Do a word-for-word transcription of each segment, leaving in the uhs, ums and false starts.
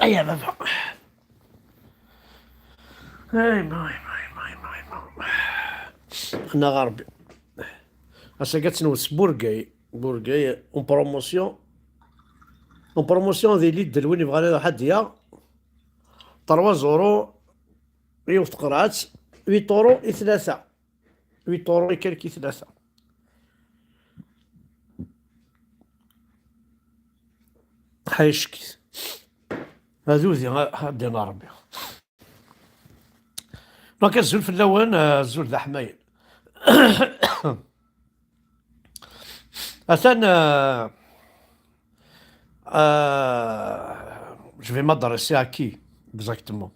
Ya baba. Ay, ma, ay, ma, ay, ma, ay, ma, ay, ma. Neɣ Ṛebbi. Ass-agi ad tt-nwet s burgay. Burgay, en promotion. En promotion di Lidl, win yebɣan ad iruḥ ad d-yaɣ. Trois euros, yiwet tqerɛet, huit euros i tlata. Huit euros i quelques i tlata. Ḥayeckit. Ad udi, ad d-ina Ṛebbi. Donc, azul fell-awen, azul d aḥmayen. Atan, euh, euh, je vais m'adresser à qui, exactement?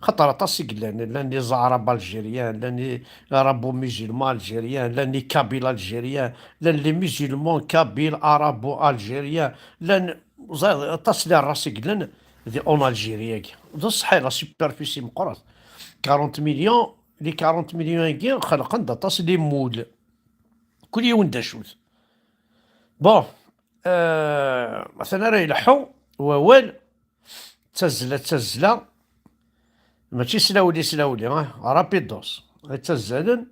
Xaṭer aṭas i yellan, llan les Arabes algériens, llan les Arabo-musulmans algériens, llan les Kabyles algériens, llan les musulmans kabyles arabo-algériens, llan, ẓer, aṭas n les races i yellan di, en Algérie-agi. D ṣṣeḥ, la superficie meqqret. Quarante millions, les quarante millions-agi xelqen-d aṭas n les moules. Kul yiwen d acu-t. Bon, euh, atan ara ileḥḥu wawal, d tazzla, d tazzla, mačči s lawli, s lawli, ah, rapidos, ttazzalen,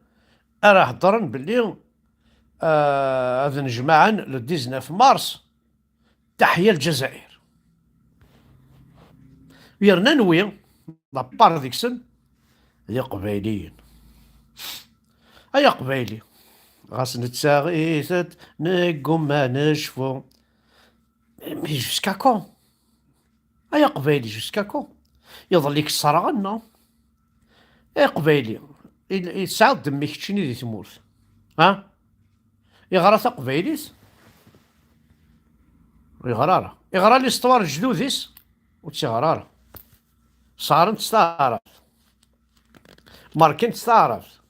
ara heddren belli, euh, ad nejmaɛen le dix-neuf mars, taḥya Lezzayer. Yerna nwi, la part deg-sen, d Iqbayliyen. Ay Aqbayli, ɣas nettaɣ-it-d, neggumma necfu. Mais jusqu'à quand? Ay Aqbayli, jusqu'à quand? Iḍelli k-sserɣen, non? Ay Aqbayli, i, i tesɛiḍ ddemmi keččini di tmurt. Ha? Iɣra taqbaylit? Ur iɣra ara. Iɣra l'histoire n lejdud-is? Ur tt-iɣra ara. Sseɣren-tt s taɛrabt. Merken-tt s taɛrabt.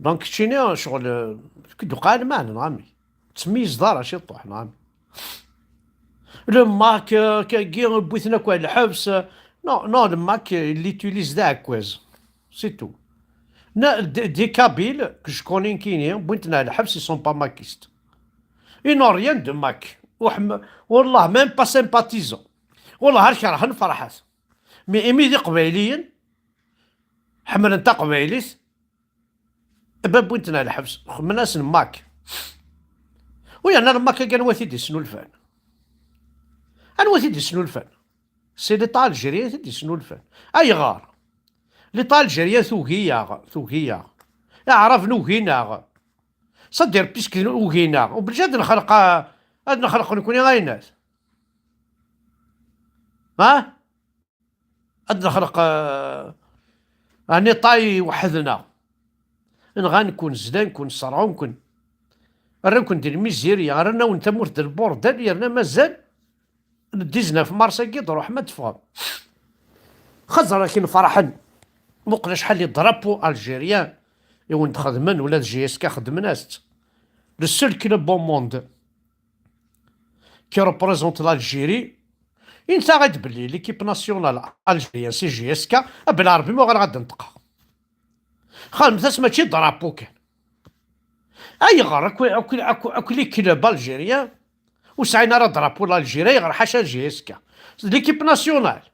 Donc, keččini, ccɣel, eh, k-d-uqeɛ lmeɛna, neɣ amek? Ur tettmeyyizeḍ ara ciṭuḥ, neɣ amek? Le MAK, eh, kagi, wwin-ten akk ar lḥebs, eh, non, non, le MAK, eh, il l'utilise d aɛekkaz. C'est tout. Na, d-, des Kabyles que je connais nekkini, wwin-ten ar lḥebs, ils sont pas makistes. Ils n'ont rien de MAK. Ur ḥm-, wallah, même pas sympathisant. Wallah, ar kerhen Ferḥat. Mais imi d Iqbayliyen, ḥemmlen taqbaylit, bab wwin-ten ar lḥebs, xemmen-asen MAK. U yerna le MAK-agi anwa i t-id-isnulfan? Anwa i t-id-isnulfan? C'est l'État algérien i t-id-isnulfan. Ayɣer? L'État algérien tugi-yaɣ, tugi-yaɣ. Iɛraben ugin-aɣ. C'est-à-dire, puisque ugin-aɣ, obligé ad nexleq, ad nexleq nekni aynat. Ha? Ad nexleq, euh, un État i weḥd-neɣ. Nɣan-ken, zlan-ken, sserɣen-ken. Rran-ken di lmizirya, rran-awen tamurt d lburdal, yerna mazal le dix-neuf mars-agi d-ruḥem ad teffɣem. Xaẓer akken ferḥen. Muqel acḥal i drapeau algérien i wen-d-xedmen, ula d J S K xedmen-as-tt. Le seul club au monde qui représente l'Algérie, i ntaɣ-d belli l'équipe nationale algérienne, c'est J S K, a Belɛerbi ma uɣaleɣ ad d-nṭeqeɣ. Xedmet-as mačči drapeau kan. Ayɣer akk, akk, akk, akk les clubs algériens ur sɛin ara drapeau l'Algérie, ayɣer ḥaca J S K? L'équipe nationale.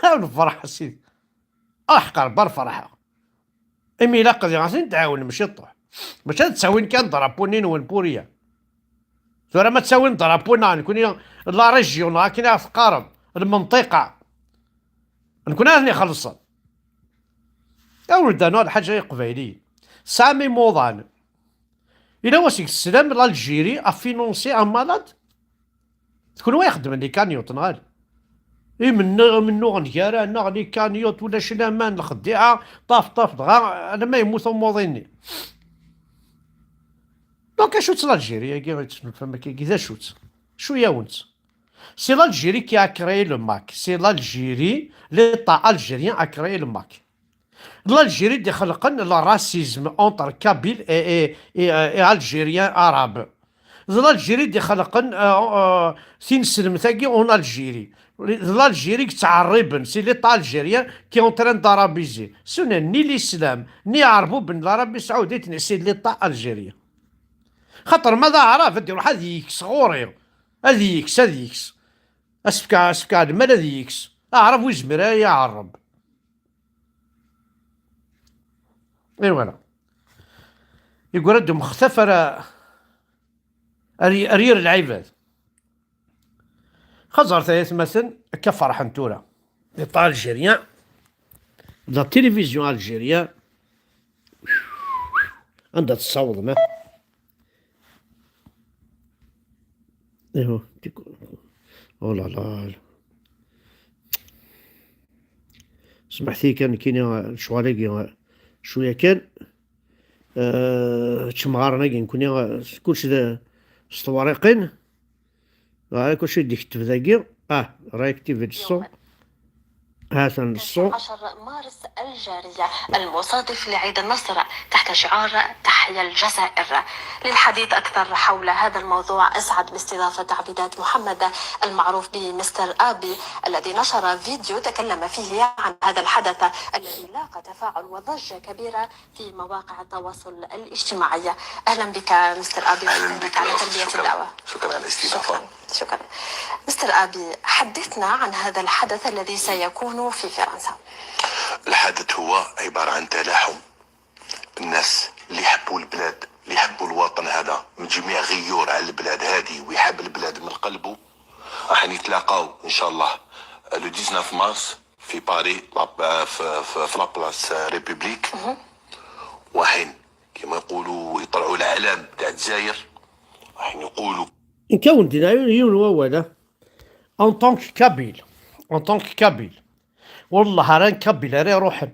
Ad nefreḥ a sidi. Aḥeqq Rebbi ar ferḥeɣ. Imi ilaq diɣ ad ten-tɛawnem ciṭuḥ. Mačči ad ttawin kan drapeau-nni-nwen pour rien. Tura ma ttawin drapeau-nneɣ nekni, la région neɣ akken i ɣ-teqqarem, lmenṭiqa. Nekni ad ten-ixellṣen. Awer d-rnuɣ lḥaǧa i Iqbayliyen. Tesɛam imuḍan. Yella wass i teslam l'Algérie a financé un malade? D kunwi ixeddmen les cagnottes, neɣ ala? Imennuɣ, imennuɣen gar-aneɣ, les cagnottes, ulac laman, lxeddiɛa, ṭaf, ṭaf, dɣa alamma yemmut umuḍin-nni. Donc, acu-tt l'Algérie-agi i tesnulfam akkagi? D acu-tt? Acu-yawen-tt? C'est l'Algérie qui a créé le MAK. C'est l'Algérie, l'État algérien a créé le MAK. L'Algérie d-ixelqen le racisme entre Kabyles et, et, et, et Algériens arabes. D l'Algérie d-ixelqen, euh, euh, tineslemt-agi en Algérie. D l'Algérie i yettɛerriben, c'est l'État algérien qui est en train d'arabiser. Sinon, ni l'islam, ni iɛerbuben n l'Arabie saoudite, c'est l'État algérien. Xaṭer ma d aɛrab, ad iruḥ ad yeks ɣur-i. Ad yeks, ad yeks. Asefk, asefk lmal ad yeks. Aɛrab ur yezmir ara yaɛreb. Et voilà. Yegra-d umextaf ara, ar, ar yir lɛibad. Xaẓret ay atmaten, akka ferḥen tura. L'État algérien, la télévision algérienne, anda tessawḍem, ah? Iho, oh là là. Smeḥt-iyi kan, nekkini, lecɣal-agi, cwiya kan. Eh, ččemɣaren-agi nekkni, eh, kullec d, s tewriqin. Ah, kullec i d-iketteb dagi. Ah, réactiver le son. هذا الصوت. عشر مارس الجارية المصادف لعيد النصر تحت شعار تحيا الجزائر. للحديث أكثر حول هذا الموضوع، أسعد باستضافة عبيدات محمد المعروف بمستر آبي، الذي نشر فيديو تكلم فيه عن هذا الحدث الذي لاقى تفاعل وضجة كبيرة في مواقع التواصل الاجتماعي. أهلا بك مستر آبي، أهلا بك على تلبية الدعوة. شكرا على الاستضافة. شكرا. شكرا. مستر آبي، حدثنا عن هذا الحدث الذي سيكون في فرنسا. الحدث هو عبارة عن تلاحم الناس اللي يحبوا البلاد، اللي يحبوا الوطن هذا، من جميع غيور على البلاد هذه ويحب البلاد من قلبه، راح يتلاقاو إن شاء الله le dix-neuf mars في باري، في، في، في la place République. وحين كما يقولوا يطلعوا العلام تاع الجزائر، راح يقولوا. Nekk ad wen-d-iniɣ yiwen wawal, ah. En tant que Kabyle, en tant que Kabyle, والله راه Kabyle ara iruḥen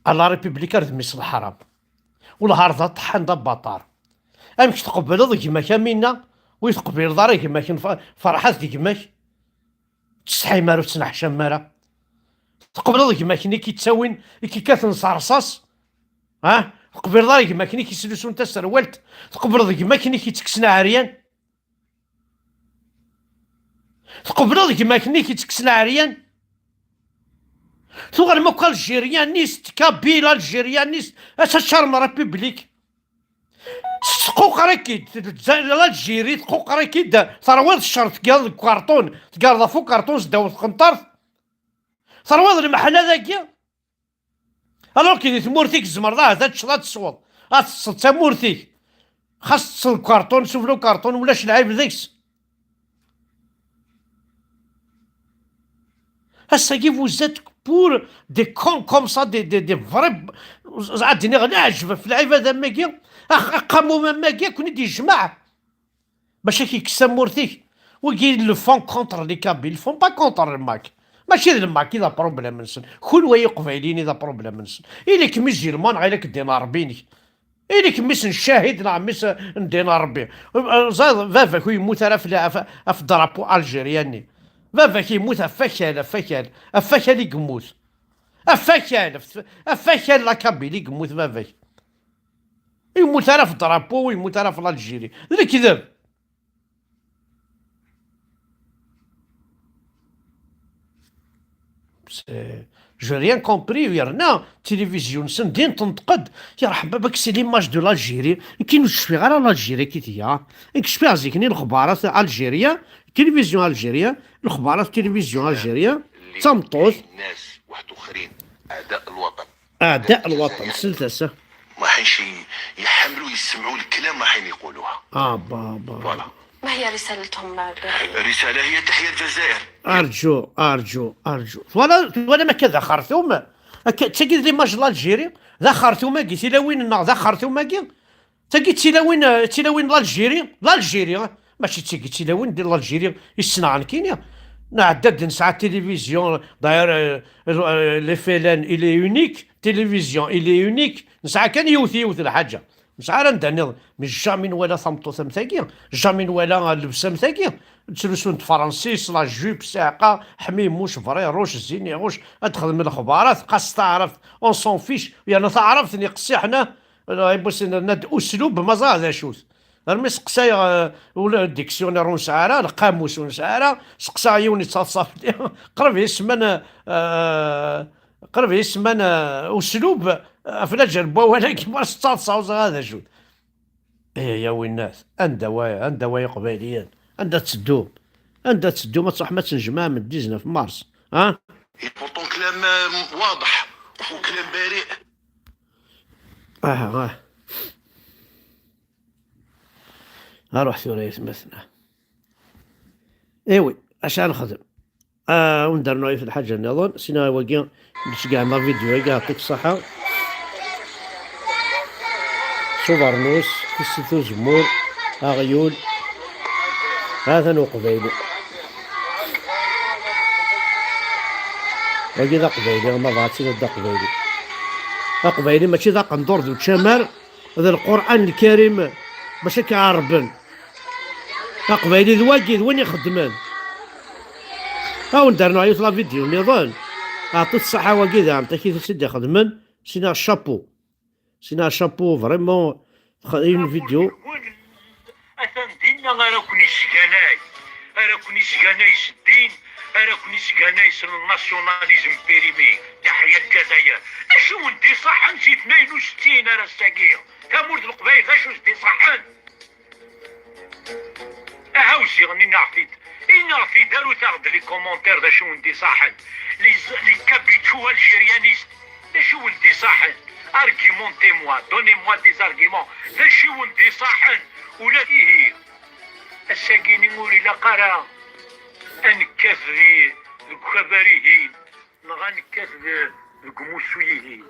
à la République ar d mmi-s n leḥram. Wellah ar d aṭeḥḥan d abaṭar. Amek tqebleḍ gma-k a Mina, ur teqbileḍ ara gma-k n Fa-, Ferḥat d gma-k? Ur tsetḥim ara, ur tettneḥcamem ara. Tqebleḍ gma-k-nni i k-ittawin, i k-ikkaten s rṣas? Ha? Tqebleḍ ara gma-k-nni i k-islusun taserwalt? Tqebleḍ gma-k-nni i k-ittekksen aɛeryan? Tqebleḍ gma-k-nni i k-ittekksen aɛeryan? Tuɣalem akk algérianistes, kabyles algérianistes, ass-a tcarem la République. Tettquqer-ik-id l'Algérie, tquqer-ik-id, terwiḍ ccer, teggareḍ deg ukarṭun, teggareḍ ɣef ukarṭun seddaw tqenṭert. Terwiḍ lmeḥna dagi. Alors que di tmurt-ik tzemreḍ ahat ad teččeḍ, ad tesweḍ, ad teṭṭseḍ, d tamurt-ik. Xas teṭṭseḍ deg ukarṭun, sufella ukarṭun, ulac lɛib deg-s. Ass-agi, vous êtes pour des cons comme ça, des, des, des vrais, ad d-iniɣ leɛjeb ɣef lɛibad am wagi, ax-, aqamum am wagi, ad ken-id-yejmeɛ. Bac ad k-yekkes tamurt-ik. Wigi, ils le font contre les Kabyles, ils le font pas contre le MAK. Mačči d le MAK i d aproblème-nsen. Kunwi ay Iqbayliyen i d aproblème-nsen. Ili-k musulman, ɣil ak ddin Ṛebbi-inek. Ili-k mmi-s n ccahid neɣ mmi-s n ddin Ṛebbi. Ẓayeḍ, baba-k ur yemmut ara ɣef, ɣef, ɣef drapeau algérien-nni. Baba-k yemmut ɣef wakal, ɣef wakal. Ɣef wakal i yemmut. Ɣef wakal, ɣef, ɣef wakal la Kabylie i yemmut baba-k. Ur yemmut ara ɣef drapeau, ur yemmut ara ɣef l'Algérie. D lekdeb. C'est, j'ai rien compris. Yerna tilivizyu-nsen din tenṭeq-d. Yerḥem baba-k, c'est l'image de l'Algérie. Nekkin ur cfiɣ ara l'Algérie ki tga. Nekk cfiɣ zik-nni lexbarat algérien, tilivizyu algérien, lexbarat tilivizyu algérien, d tameṭṭut. أعداء الوطن، سلتسة. ما حيش يحملوا يسمعوا الكلام ما حين يقولوها. آه، بابا. Voilà. ما هي رسالتهم؟ الرسالة هي تحيا الجزائر. أرجو، أرجو، أرجو. Voilà, voilà ما كذا خرثوم. أك-، تجد لي ماج l'Algérie. ذا خرثوم أجي، تلاوين النار، ذا خرثوم أجي. Tagi d tilawin, eh, d tilawin n l'Algérie, l'Algérie, eh, mačči d tagi d tilawin di l'Algérie i ssneɣ nekkini. Nɛedda-d nesɛa tilivizyu, d'ailleurs, eh, eh, l'F L N, il est unique, télévision, il est unique, nesɛa kan yiwet, yiwet lḥaǧa. Nesɛa ara nda-nniḍen, mais jamais nwala tameṭṭut am tagi, jamais nwala llebsa am tagi, ttlusun-d francis, la jupe, ssiɛqa, ḥmimuc, bri rouge, zini rouge, ad texdem lexbarat, qas taɛrabt, on s'en fiche, yerna taɛrabt-nni qessiḥen, ah, Ibusin nerna-d uslub, ma ẓriɣ d acu-t. Armi seqsayeɣ, eh, ula dictionnaire ur nesɛi ara, lqamus ur nesɛi ara, seqsaɣ yiwen yettaḍsa fell-i, qrib yesman, eh, qrib yesman, eh, uslub, eh, ɣef laǧer n wawal-agi, ma tettaḍsa ur ẓriɣ d acu-t. Eh, ya winnat, anda wa, anda wa Iqbayliyen? Anda tetteddu? Anda tetteddum ad truḥem ad tennejmaɛem le dix-neuf mars? Ha? Et pourtant كلام واضح وكلام بريء. Ah, ah. Aruḥ tura, ay atmaten. Iwi, acu ara nexdem? Ah, ur ndernu ɣef lḥaǧa nniḍen, sina wagi nesgeɛna vidéo-agi, yeɛṭik ṣṣeḥḥa. S ubernus, tissit uzemmur, aɣyul. Atan uqbayli. Wagi d aqbayli, ma bɣa ad tiniḍ d aqbayli. Aqbayli mačči d aqendur d učamar, d Lqur'an Lkarim bac ad k-ɛerben. Aqbayli d wagi, d win ixeddmen. Awen-d rnuɣ yiwet la vidéo nniḍen. Ɛṭit ṣṣeḥḥa wagi d ɛemtak i t-id-ixedmen. Sina chapeau. Sina chapeau, vraiment, une vidéo. Atan dinna ara ken-isganay, ara ken-isganay s ddin, ara ken-isganay s nationalisme périmé, taḥya Lezzayer. Acu wen-d-iṣaḥen si tnayen u settin ar ass-agi? Tamurt n Leqbayel, d acu s-d-iṣaḥen? Aha, uziɣen, iniɣ-t-id. Iniɣ-t-id, arut-aɣ-d les commentaires d acu wen-d-iṣaḥen. Les, les capitaux algérianistes, d acu wen-d-iṣaḥen? Argumentez-moi, donnez-moi des arguments. D acu wen-d-iṣaḥen? Ula d ihi, ass-agi-ni ur ilaq ara ad nekkat di, deg ukabar-ihin, neɣ ad nekkat de, deg umussu-ihin.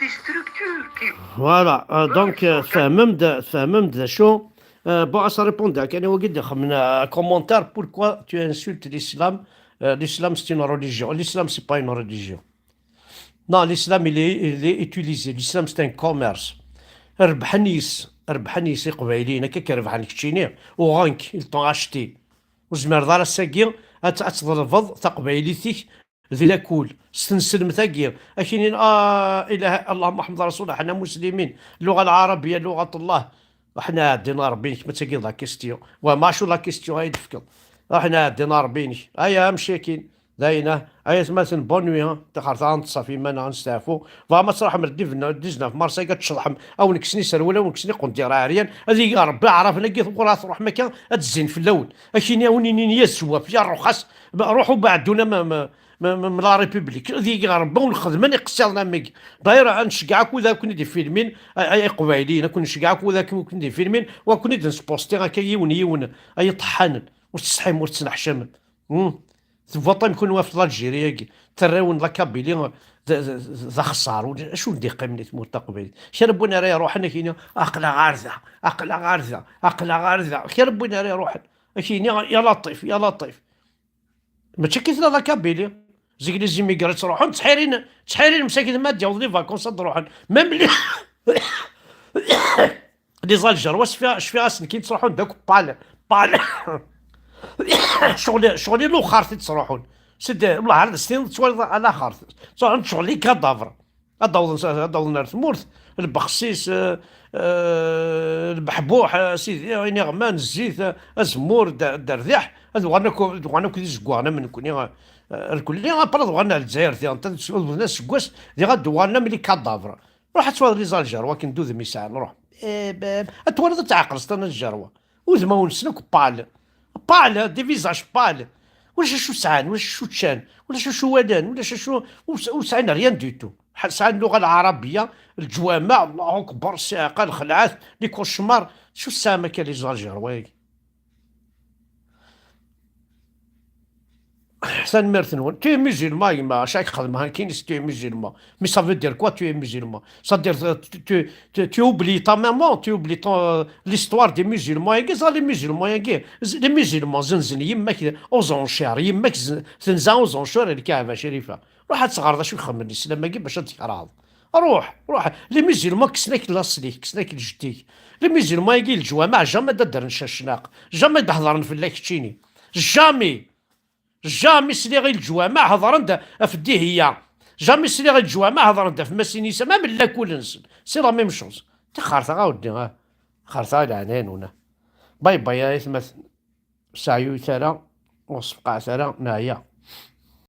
Des structures qui... Voilà, euh, donc, euh, tfehmem-d, tfehmem-d d acu? Euh, bon, ad s-répondre kan i wagi d-ixemmen, euh, commentaire, pourquoi tu insultes l'islam? Euh, l'islam, c'est une religion. L'islam, c'est pas une religion. Non, l'islam, il est, il est utilisé. L'islam, c'est un commerce. Rebḥen yes, rebḥen yes Iqbayliyen, akka k-rebḥen keččini, uɣen-k, ils t'ont acheté. Ur zmireḍ ara ass-agi ad, ad tḍelbeḍ taqbaylit-ik di lakul, s tenselmet-agi, ad k-inin, ah, ilaha, Allahumma ḥmed rasul, ḥna muslimin, اللغة العربية لغة الله. Ḥna ɛeddin Ṛebbi-inek, ma d tagi d la question. Wa macu la question ay d-tefkeḍ. Ḥna ɛeddin Ṛebbi-inek. Aya, amcakin. D ayen, ah, ay atmaten, bonne nuit, ah. Taxert-a, ad nṣaf iman-a, ad nesteɛfu. Bɣam ad truḥem le dix-neuf mars-agi ad tceḍḥem. Ad wen-kksen iserwula, ad wen-kksen iqendiren ɛeryan. Ad igi Ṛebbi aɛraben-agi, tewwur ad truḥem akka, ad d-zzin fell-awen. Ad k-inin, ad wen-inin, ya zzwaf, ya ṛṛuxas, ruḥu beɛduna ma, ma, ma, ma, ma la République. Ad igi Ṛebbi ad wen-xedmen iqsiḍen am wigi. D'ailleurs, ad nceggeɛ akud ad ken-id-ifilmin, ay, ay Iqbayliyen, ad ken-nceggeɛ akud ad ken-id-ifilmin, u ad ken-id-nesposti akka yiwen yiwen, ay iṭeḥḥanen. Ur tettsetḥim, ur tettneḥcamem. Hmm. Tebwaṭ am kunwi ɣef l'Algérie-agi, tarraw n la Kabylie, d, d, d, d axeṣṣar. Ur, acu d-iqqimen i tmurt taqbaylit? Kra n win ara iruḥen, ad k-yini, "Aql-aɣ ɣer da, aql-aɣ ɣer da, aql-aɣ ɣer da." Kra n win ara iruḥen, ad k-yini, "Ya Laṭif, ya Laṭif." Mačči akka i tella la Kabylie. Zik les immigrés ttruḥun, ttḥirin, ttḥirin msakit ma ad d-yaweḍ les vacances ad d-ruḥen. Même les, les Algérois, cfiɣ, cfiɣ-asen kan ttruḥun d akk pal, pal. Ccɣel, ccɣel i luxart i ttruḥun. Sidi, wellah, ar d snin tettwaliḍ a laxart. Ttruḥun ccɣel i cadavre. Ad d-awḍen, ad d-awḍen ar tmurt, lbexsis, eh, eh, lbeḥbuḥ, eh, sidi, iniɣman, zzit, eh, azemmur, d-, dderdiḥ, ad uɣalen akk, ad uɣalen akk d izeggaɣen am nekni, eh, rkulli, après ad uɣalen ar Lezzayer, diɣen, ad wwten aseggas, diɣ ad d-uɣalen am les cadavres. Ruḥ ad twaliḍ les Algérois, wakken d udem i sɛan, ruḥ. Eh, b-, ad twaliḍ ad tɛeqleḍ s tan Algérois. Udmawen-nsen akk pal. Pal, des visages pâles. Ulac acu sɛan, ulac acu ččan, ulac acu walan, ulac acu ur s-, ur sɛin rien du tout. Ḥ-, sɛan lluɣa lɛarabiya, leǧwameɛ, Allahu akbar, ssiɛqa, lxelɛat, les cauchemars. Acu tesɛam akka les Algérois wagi? Tanemmirt-nwen. Tu es musulman, a gma, acu ak xedmeɣ, nekkini, si tu es musulman. Mais ça veut dire quoi, tu es musulman? C'est-à-dire, euh, tu, tu, tu, tu oublies ta maman, tu oublies ton, euh, l'histoire des musulmans. Yagi, ẓer les musulmans, yagi, z-, les musulmans, zenzen yemma-k aux enchères, yemma-k z-, tenza aux enchères, Lkaɛba Cerifa. Ruḥ ad tɣereḍ acu ixemmen Lislam-agi bac ad t-tkerheḍ. Ruḥ, ruḥ. Les musulmans kksen-ak laṣel-ik, kksen-ak lǧedd-ik. Les musulmans-agi, leǧwameɛ, jamais d-ddren cacnaq. Jamais d-hedren fell-ak keččini. Jamais. Jamais sliɣ i leǧwameɛ hedren-d ɣef Dihya. Jamais sliɣ i leǧwameɛ hedren-d ɣef Masinisa, même lakul-nsen. C'est la même chose. Tixxert-aɣ a weddi, ah. Xert-aɣ i leɛnaya-nwen, ah. Bye bye, ay atmaten. Ur seɛyuyet ara, ur sfeqɛet ara, neɛya.